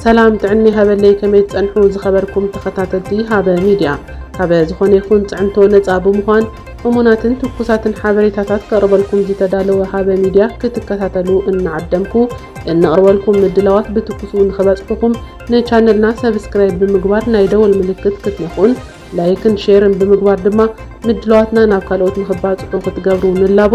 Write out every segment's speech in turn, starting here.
ሰላም ጥዕና ይሃበለይ፣ ከመይ ትጸንሑ ዝኸበርኩም ተኸታተልቲ ሃበ ሚድያ? ካብ ዝኾነ ይኹን ጽዕንቶ ነጻ ብምዃን እሙናትን ትኩሳትን ሓበሬታታት ከቕርበልኩም ዝተዳለወ ሃበ ሚድያ ክትከታተሉ እናዓደምኩ፣ እነቕርበልኩም ምድላዋት ብትኩሱ ንኽበጽሑኹም ንቻነልና ሰብስክራይብ ብምግባር ናይ ደወል ምልክት ክትነኽኡን ላይክን ሼርን ብምግባር ድማ ምድላዋትና ናብ ካልኦት ንኽባጽሑ ክትገብሩ ንላቦ።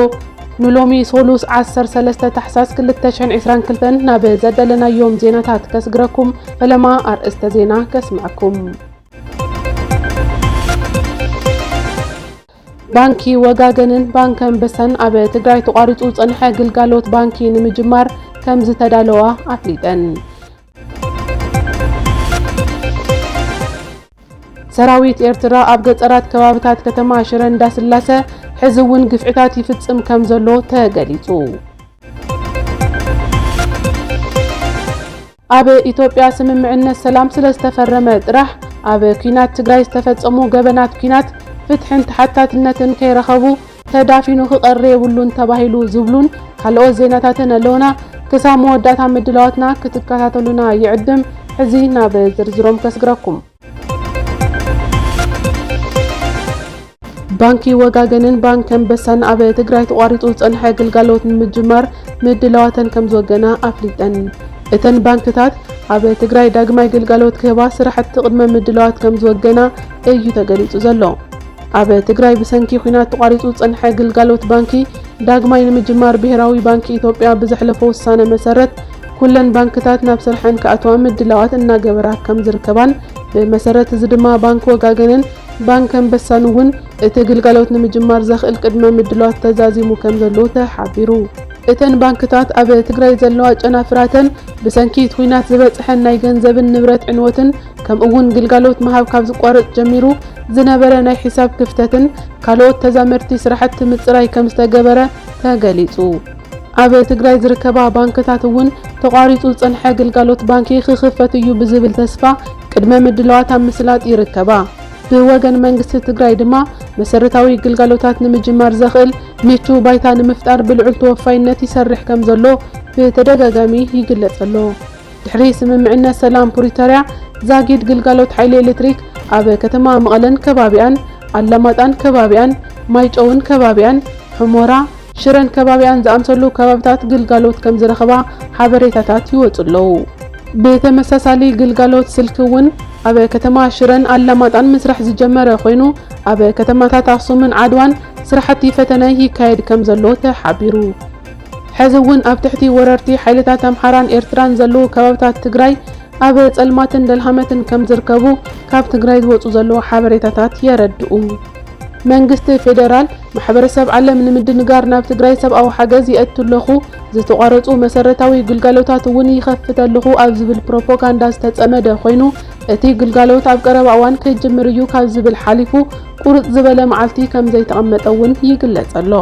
ንሎሚ ሶሉስ ዓሰርተ ሰለስተ ታሕሳስ ክልተ ሽሕን ዕስራን ክልተን ናብ ዘዳለናዮም ዜናታት ከስግረኩም፣ ፈለማ ኣርእስተ ዜና ከስምዐኩም። ባንኪ ወጋገንን ባንክ ኣንበሳን ኣብ ትግራይ ተቋሪጹ ዝጸንሐ ግልጋሎት ባንኪ ንምጅማር ከም ዝተዳለዋ ኣፍሊጠን። ሰራዊት ኤርትራ ኣብ ገጠራት ከባብታት ከተማ ሽረ እንዳስላሰ ሕዚ እውን ግፍዕታት ይፍጽም ከም ዘሎ ተገሊጹ። ኣብ ኢትዮጵያ ስምምዕነት ሰላም ስለ ዝተፈረመ ጥራሕ ኣብ ኲናት ትግራይ ዝተፈጸሙ ገበናት ኲናት ፍትሕን ተሓታትነትን ከይረኸቡ ተዳፊኑ ክቐሪ የብሉን ተባሂሉ ዝብሉን ካልኦት ዜናታትን ኣለውና። ክሳብ መወዳእታ ምድላዋትና ክትከታተሉና ይዕድም። ሕዚ ናብ ዝርዝሮም ከስግረኩም። ባንኪ ወጋገንን ባንክ ኣንበሳን ኣብ ትግራይ ተቋሪጹ ዝጸንሐ ግልጋሎት ንምጅማር ምድላዋተን ከም ዝወገና ኣፍሊጠን። እተን ባንክታት ኣብ ትግራይ ዳግማይ ግልጋሎት ክህባ ስራሕቲ ቅድመ ምድላዋት ከም ዝወገና እዩ ተገሊጹ ዘሎ። ኣብ ትግራይ ብሰንኪ ኲናት ተቋሪጹ ዝጸንሐ ግልጋሎት ባንኪ ዳግማይ ንምጅማር ብሄራዊ ባንኪ ኢትዮጵያ ብዘሕለፎ ውሳነ መሰረት ኩለን ባንክታት ናብ ስርሐን ክኣትዋ ምድላዋት እናገበራ ከም ዝርከባን ብመሰረት እዚ ድማ ባንክ ወጋገንን ባንክ ኣንበሳን እውን እቲ ግልጋሎት ንምጅማር ዘኽእል ቅድመ ምድላዋት ተዛዚሙ ከም ዘሎ ተሓቢሩ። እተን ባንክታት ኣብ ትግራይ ዘለዋ ጨናፍራተን ብሰንኪ እቲ ኲናት ዝበፅሐን ናይ ገንዘብን ንብረት ዕንወትን ከምኡ እውን ግልጋሎት ምሃብ ካብ ዝቋረፅ ጀሚሩ ዝነበረ ናይ ሒሳብ ክፍተትን ካልኦት ተዛመድቲ ስራሕቲ ምፅራይ ከም ዝተገበረ ተገሊፁ። ኣብ ትግራይ ዝርከባ ባንክታት እውን ተቋሪፁ ዝፀንሐ ግልጋሎት ባንኪ ክኽፈት እዩ ብዝብል ተስፋ ቅድመ ምድላዋት ኣብ ምስላጥ ይርከባ። ብወገን መንግስቲ ትግራይ ድማ መሰረታዊ ግልጋሎታት ንምጅማር ዘኽእል ምቹው ባይታ ንምፍጣር ብልዑል ተወፋይነት ይሰርሕ ከም ዘሎ ብተደጋጋሚ ይግለጽ ኣሎ። ድሕሪ ስምምዕነት ሰላም ፕሪቶርያ ዛጊድ ግልጋሎት ሓይሊ ኤሌክትሪክ ኣብ ከተማ መቐለን ከባቢኣን፣ ኣላማጣን ከባቢኣን፣ ማይጨውን ከባቢኣን፣ ሑሞራ፣ ሽረን ከባቢኣን ዝኣምሰሉ ከባብታት ግልጋሎት ከም ዝረኸባ ሓበሬታታት ይወፁ ኣለዉ። ብተመሳሳሊ ግልጋሎት ስልኪ እውን ኣብ ከተማ ሽረን ኣላማጣን ምስራሕ ዝጀመረ ኮይኑ ኣብ ከተማታት ኣኽሱምን ዓድዋን ስራሕቲ ፈተነ ይካየድ ከም ዘሎ ተሓቢሩ። ሕዚ እውን ኣብ ትሕቲ ወረርቲ ሓይልታት ኣምሓራን ኤርትራን ዘለዉ ከባብታት ትግራይ ኣብ ጸልማትን ደልሃመትን ከም ዝርከቡ ካብ ትግራይ ዝወፁ ዘለዉ ሓበሬታታት የረድኡ። መንግስቲ ፌደራል ማሕበረሰብ ዓለም ንምድንጋር ናብ ትግራይ ሰብኣዊ ሓገዝ ይእቱ ኣለኹ፣ ዝተቋረፁ መሰረታዊ ግልጋሎታት እውን ይኸፍት ኣለኹ ኣብ ዝብል ፕሮፓጋንዳ ዝተጸመደ ኮይኑ እቲ ግልጋሎት ኣብ ቀረባ እዋን ክጅምር እዩ ካብ ዝብል ሓሊፉ ቁርፅ ዝበለ መዓልቲ ከም ዘይተቐመጠ እውን ይግለጽ ኣሎ።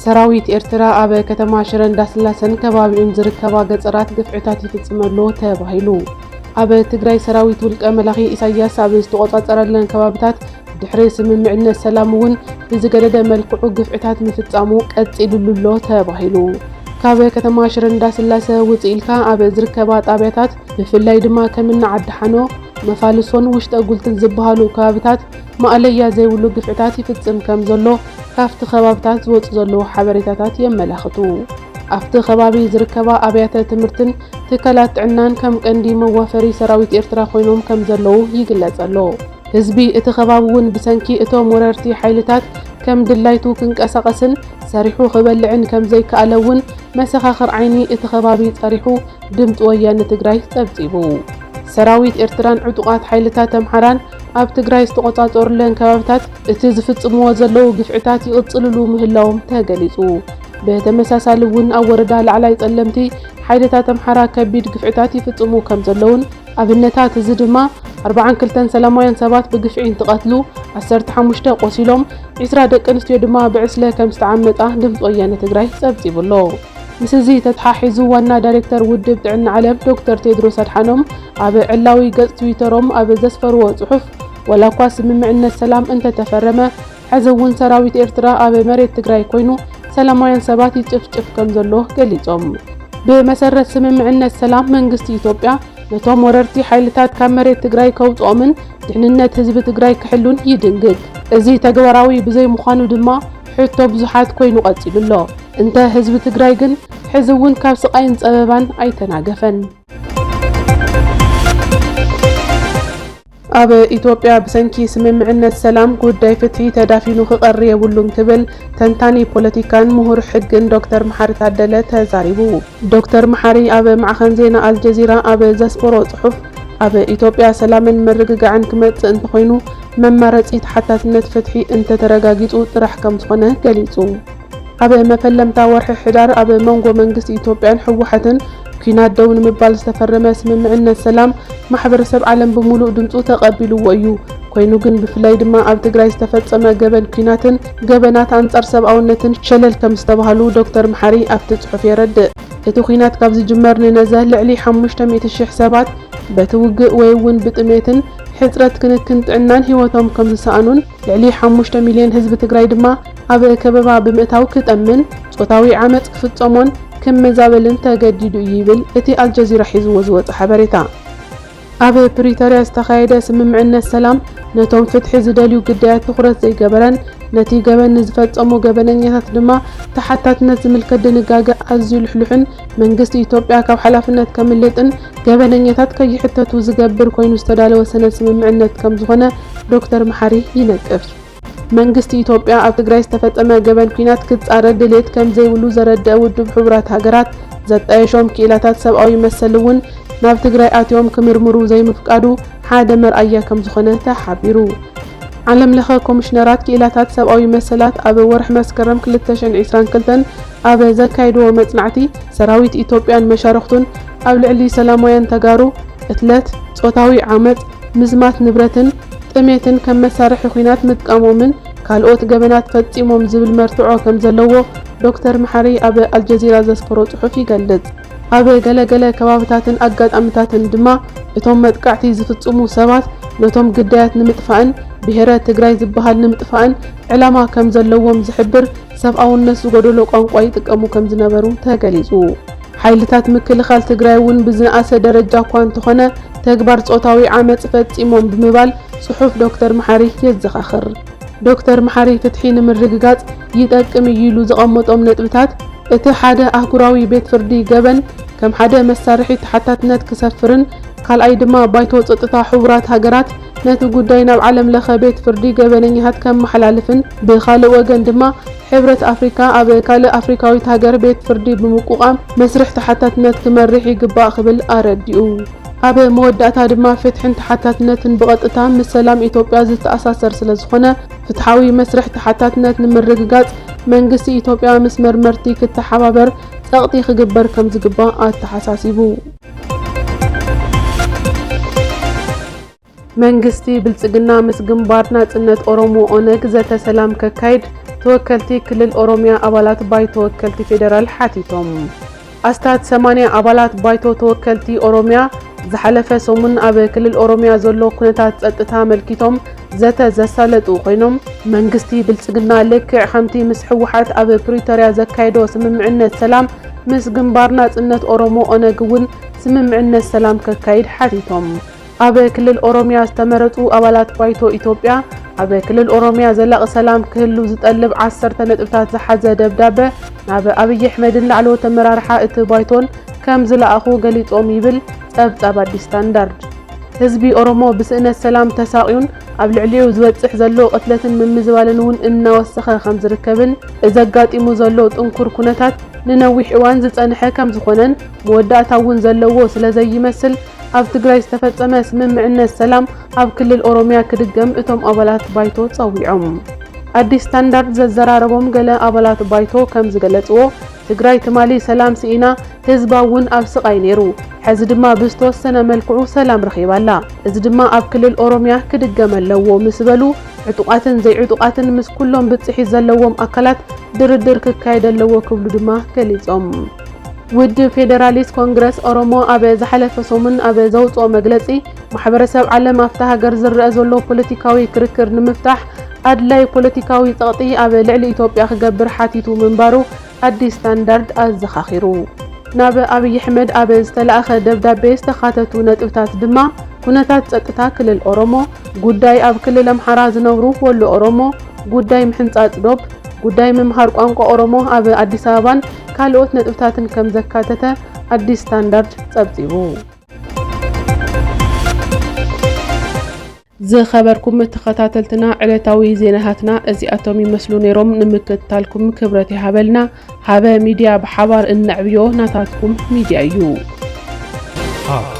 ሰራዊት ኤርትራ ኣብ ከተማ ሽረ እንዳስላሰን ከባቢኡን ዝርከባ ገጸራት ግፍዕታት ይፍጽም ኣሎ ተባሂሉ። ኣብ ትግራይ ሰራዊት ውልቀ መላኺ ኢሳያስ ኣብ ዝተቖጻጸረለን ከባብታት ድሕሪ ስምምዕነት ሰላም እውን ብዝገደደ መልክዑ ግፍዕታት ምፍጻሙ ቀጺሉሉ ኣሎ ተባሂሉ። ካብ ከተማ ሽረ እንዳስላሰ ውፅእ ኢልካ ኣብ ዝርከባ ጣብያታት ብፍላይ ድማ ከምና ዓዲ ሓኖ፣ መፋልሶን ውሽጠ ጉልትን ዝበሃሉ ከባብታት ማእለያ ዘይብሉ ግፍዕታት ይፍጽም ከም ዘሎ ካብቲ ከባብታት ዝወፁ ዘለዉ ሓበሬታታት የመላኽቱ። ኣብቲ ከባቢ ዝርከባ ኣብያተ ትምህርትን ትካላት ጥዕናን ከም ቀንዲ መዋፈሪ ሰራዊት ኤርትራ ኮይኖም ከም ዘለዉ ይግለጽ ኣሎ። ህዝቢ እቲ ከባቢ እውን ብሰንኪ እቶም ወረርቲ ሓይልታት ከም ድላይቱ ክንቀሳቐስን ሰሪሑ ክበልዕን ከም ዘይከኣለ እውን መሰኻኽር ዓይኒ እቲ ከባቢ ጸሪሑ ድምፂ ወያነ ትግራይ ጸብጺቡ። ሰራዊት ኤርትራን ዕጡቓት ሓይልታት ኣምሓራን ኣብ ትግራይ ዝተቖጻጸሩለን ከባብታት እቲ ዝፍጽምዎ ዘለዉ ግፍዕታት ይቕጽልሉ ምህላዎም ተገሊጹ። ብተመሳሳሊ እውን ኣብ ወረዳ ላዕላይ ጸለምቲ ሓይልታት ኣምሓራ ከቢድ ግፍዕታት ይፍጽሙ ከም ዘለውን ኣብነታት እዚ ድማ ኣርብዓን ክልተን ሰላማውያን ሰባት ብግፍዒ እንትቐትሉ፣ ዓሰርተ ሓሙሽተ ቆሲሎም፣ ዒስራ ደቂ ኣንስትዮ ድማ ብዕስለ ከም ዝተዓመጻ ድምፂ ወያነ ትግራይ ጸብጺቡ ኣሎ። ምስ እዚ ተተሓሒዙ ዋና ዳይሬክተር ውድብ ጥዕና ዓለም ዶክተር ቴድሮስ ኣድሓኖም ኣብ ዕላዊ ገጽ ትዊተሮም ኣብ ዘስፈርዎ ጽሑፍ፣ ዋላ እኳ ስምምዕነት ሰላም እንተተፈረመ፣ ሕዚ እውን ሰራዊት ኤርትራ ኣብ መሬት ትግራይ ኮይኑ ሰላማውያን ሰባት ይጭፍጭፍ ከም ዘሎ ገሊጾም። ብመሰረት ስምምዕነት ሰላም፣ መንግስቲ ኢትዮጵያ ነቶም ወረርቲ ሓይልታት ካብ መሬት ትግራይ ከውጽኦምን ድሕንነት ህዝቢ ትግራይ ክሕሉን ይድንግግ። እዚ ተግባራዊ ብዘይምዃኑ ድማ ሕቶ ብዙሓት ኮይኑ ቀጺሉ ኣሎ። እንተ ህዝቢ ትግራይ ግን ሕዚ እውን ካብ ስቓይን ጸበባን ኣይተናገፈን። ኣብ ኢትዮጵያ ብሰንኪ ስምምዕነት ሰላም ጉዳይ ፍትሒ ተዳፊኑ ክቐሪ የብሉን ክብል ተንታኒ ፖለቲካን ምሁር ሕግን ዶክተር መሓሪ ታደለ ተዛሪቡ። ዶክተር መሓሪ ኣብ ማዕኸን ዜና ኣልጀዚራ ኣብ ዘስፈሮ ጽሑፍ፣ ኣብ ኢትዮጵያ ሰላምን ምርግጋዕን ክመጽእ እንተኾይኑ መማረጺ ተሓታትነት ፍትሒ እንተተረጋጊጹ ጥራሕ ከም ዝኾነ ገሊጹ። ኣብ መፈለምታ ወርሒ ሕዳር ኣብ መንጎ መንግስቲ ኢትዮጵያን ህወሓትን ኲናት ደው ንምባል ዝተፈረመ ስምምዕነት ሰላም ማሕበረሰብ ዓለም ብምሉእ ድምፁ ተቐቢልዎ እዩ። ኮይኑ ግን ብፍላይ ድማ ኣብ ትግራይ ዝተፈጸመ ገበን ኲናትን ገበናት ኣንጻር ሰብኣውነትን ሸለል ከም ዝተባህሉ ዶክተር መሓሪ ኣብቲ ጽሑፍ የረድእ። እቲ ኲናት ካብ ዝጅመር ንነዘ ልዕሊ ሓሙሽተ ሚእቲ ሺሕ ሰባት በቲ ውግእ ወይ እውን ብጥሜትን ሕጽረት ክንክን ጥዕናን ህይወቶም ከም ዝሰኣኑን ልዕሊ ሓሙሽተ ሚልዮን ህዝቢ ትግራይ ድማ ኣብ ከበባ ብምእታው ክጠምን ጾታዊ ዓመጽ ክፍጸሞን ክመዛበልን ተገዲዱ እዩ ይብል እቲ ኣልጀዚራ ሒዝዎ ዝወጸ ሓበሬታ። ኣብ ፕሪቶርያ ዝተኻየደ ስምምዕነት ሰላም ነቶም ፍትሒ ዝደልዩ ግዳያት ትኹረት ዘይገበረን ነቲ ገበን ንዝፈጸሙ ገበነኛታት ድማ ተሓታትነት ዝምልከት ድንጋገ ኣዝዩ ልሕሉሕን መንግስቲ ኢትዮጵያ ካብ ሓላፍነት ከምልጥን ገበነኛታት ከይሕተቱ ዝገብር ኮይኑ ዝተዳለወ ሰነድ ስምምዕነት ከም ዝኾነ ዶክተር መሓሪ ይነቅፍ። መንግስቲ ኢትዮጵያ ኣብ ትግራይ ዝተፈጸመ ገበን ኲናት ክጻረር ድሌት ከም ዘይብሉ ዘረደአ ውድብ ሕቡራት ሃገራት ዘጣየሾም ክኢላታት ሰብኣዊ መሰል እውን ናብ ትግራይ ኣትዮም ክምርምሩ ዘይምፍቃዱ ሓደ መርኣያ ከም ዝኾነ ተሓቢሩ። ዓለም ለኸ ኮሚሽነራት ክኢላታት ሰብኣዊ መሰላት ኣብ ወርሒ መስከረም ክልተ ሽሕን ዕስራን ክልተን ኣብ ዘካየድዎ መጽናዕቲ ሰራዊት ኢትዮጵያን መሻርኽቱን ኣብ ልዕሊ ሰላማውያን ተጋሩ ቅትለት፣ ጾታዊ ዓመጽ፣ ምዝማት ንብረትን ጥሜትን ከም መሳርሒ ኲናት ምጥቃሞምን ካልኦት ገበናት ፈጺሞም ዝብል መርትዖ ከም ዘለዎ ዶክተር መሓሪ ኣብ ኣልጀዚራ ዘስፈሮ ጽሑፍ ይገልጽ። ኣብ ገለገለ ከባብታትን ኣጋጣሚታትን ድማ እቶም መጥቃዕቲ ዝፍጽሙ ሰባት ነቶም ግዳያት ንምጥፋእን ብሄረ ትግራይ ዝበሃል ንምጥፋእን ዕላማ ከም ዘለዎም ዝሕብር ሰብኣውነት ዝጎደሎ ቋንቋ ይጥቀሙ ከም ዝነበሩ ተገሊጹ። ሓይልታት ምክልኻል ትግራይ እውን ብዝነኣሰ ደረጃ እኳ እንተኾነ ተግባር ጾታዊ ዓመጽ ፈጺሞም ብምባል ጽሑፍ ዶክተር መሓሪ የዘኻኽር። ዶክተር መሓሪ ፍትሒ ንምርግጋጽ ይጠቅም እዩ ኢሉ ዘቐመጦም ነጥብታት እቲ ሓደ ኣህጉራዊ ቤት ፍርዲ ገበን ከም ሓደ መሳርሒ ተሓታትነት ክሰፍርን ካልኣይ ድማ ባይቶ ጸጥታ ሕቡራት ሃገራት ነቲ ጉዳይ ናብ ዓለም ለኸ ቤት ፍርዲ ገበነኛታት ከመሓላልፍን ብኻልእ ወገን ድማ ሕብረት ኣፍሪካ ኣብ ካልእ ኣፍሪካዊት ሃገር ቤት ፍርዲ ብምቁቋም መስርሕ ተሓታትነት ክመርሕ ይግባእ ክብል ኣረዲኡ። ኣብ መወዳእታ ድማ ፍትሕን ተሓታትነትን ብቐጥታ ምስ ሰላም ኢትዮጵያ ዝተኣሳሰር ስለ ዝኾነ ፍትሓዊ መስርሕ ተሓታትነት ንምርግጋጽ መንግስቲ ኢትዮጵያ ምስ መርመርቲ ክተሓባበር ጸቕጢ ክግበር ከም ዝግባእ ኣተሓሳሲቡ። መንግስቲ ብልጽግና ምስ ግንባር ናጽነት ኦሮሞ ኦነግ ዘተ ሰላም ከካይድ ተወከልቲ ክልል ኦሮሚያ ኣባላት ባይቶ ወከልቲ ፌደራል ሓቲቶም። ኣስታት ሰማንያ ኣባላት ባይቶ ተወከልቲ ኦሮሚያ ዝሓለፈ ሰሙን ኣብ ክልል ኦሮሚያ ዘሎ ኩነታት ጸጥታ ኣመልኪቶም ዘተ ዘሳለጡ ኮይኖም፣ መንግስቲ ብልጽግና ልክዕ ከምቲ ምስ ህወሓት ኣብ ፕሪቶርያ ዘካየዶ ስምምዕነት ሰላም ምስ ግንባር ናጽነት ኦሮሞ ኦነግ እውን ስምምዕነት ሰላም ከካይድ ሓቲቶም። ኣብ ክልል ኦሮሚያ ዝተመረጹ ኣባላት ባይቶ ኢትዮጵያ ኣብ ክልል ኦሮሚያ ዘላቒ ሰላም ክህሉ ዝጠልብ ዓሰርተ ነጥብታት ዝሓዘ ደብዳበ ናብ ኣብይ ኣሕመድን ላዕለዎት ኣመራርሓ እቲ ባይቶን ከም ዝለኣኹ ገሊጾም ይብል ጸብጻብ ኣዲስ ስታንዳርድ። ህዝቢ ኦሮሞ ብስእነት ሰላም ተሳቕዩን ኣብ ልዕሊኡ ዝበጽሕ ዘሎ ቅትለትን ምምዝባልን እውን እናወሰኸ ከም ዝርከብን እዚ ኣጋጢሙ ዘሎ ጥንኩር ኩነታት ንነዊሕ እዋን ዝጸንሐ ከም ዝኾነን መወዳእታ እውን ዘለዎ ስለ ዘይመስል ኣብ ትግራይ ዝተፈጸመ ስምምዕነት ሰላም ኣብ ክልል ኦሮሚያ ክድገም እቶም ኣባላት ባይቶ ጸዊዖም። ኣዲስ ስታንዳርድ ዘዘራረቦም ገለ ኣባላት ባይቶ ከም ዝገለጽዎ ትግራይ ትማሊ ሰላም ስኢና ህዝባ እውን ኣብ ስቓይ ነይሩ። ሕዚ ድማ ብዝተወሰነ መልክዑ ሰላም ረኺባ ኣላ። እዚ ድማ ኣብ ክልል ኦሮሚያ ክድገም ኣለዎ ምስ በሉ ዕጡቓትን ዘይዕጡቓትን ምስ ኩሎም ብጽሒት ዘለዎም ኣካላት ድርድር ክካየድ ኣለዎ ክብሉ ድማ ገሊጾም። ውድብ ፌደራሊስት ኮንግረስ ኦሮሞ ኣብ ዝሓለፈ ሰሙን ኣብ ዘውፅኦ መግለፂ ማሕበረሰብ ዓለም ኣብታ ሃገር ዝረአ ዘሎ ፖለቲካዊ ክርክር ንምፍታሕ ኣድላይ ፖለቲካዊ ጸቕጢ ኣብ ልዕሊ ኢትዮጵያ ክገብር ሓቲቱ ምንባሩ ኣዲስ ስታንዳርድ ኣዘኻኺሩ። ናብ ኣብይ ኣሕመድ ኣብ ዝተላእኸ ደብዳቤ ዝተኻተቱ ነጥብታት ድማ፣ ኩነታት ጸጥታ ክልል ኦሮሞ፣ ጉዳይ ኣብ ክልል ኣምሓራ ዝነብሩ ወሎ ኦሮሞ፣ ጉዳይ ምሕንጻጽ ዶብ፣ ጉዳይ ምምሃር ቋንቋ ኦሮሞ ኣብ ኣዲስ ኣበባን ካልኦት ነጥብታትን ከም ዘካተተ ኣዲስ ስታንዳርድ ጸብጺቡ። ዝኸበርኩም ተኸታተልትና፣ ዕለታዊ ዜናታትና እዚኣቶም ይመስሉ ነይሮም። ንምክትታልኩም ክብረት ይሃበልና። ሃበ ሚድያ፣ ብሓባር እነዕብዮ ናታትኩም ሚድያ እዩ። ሃበ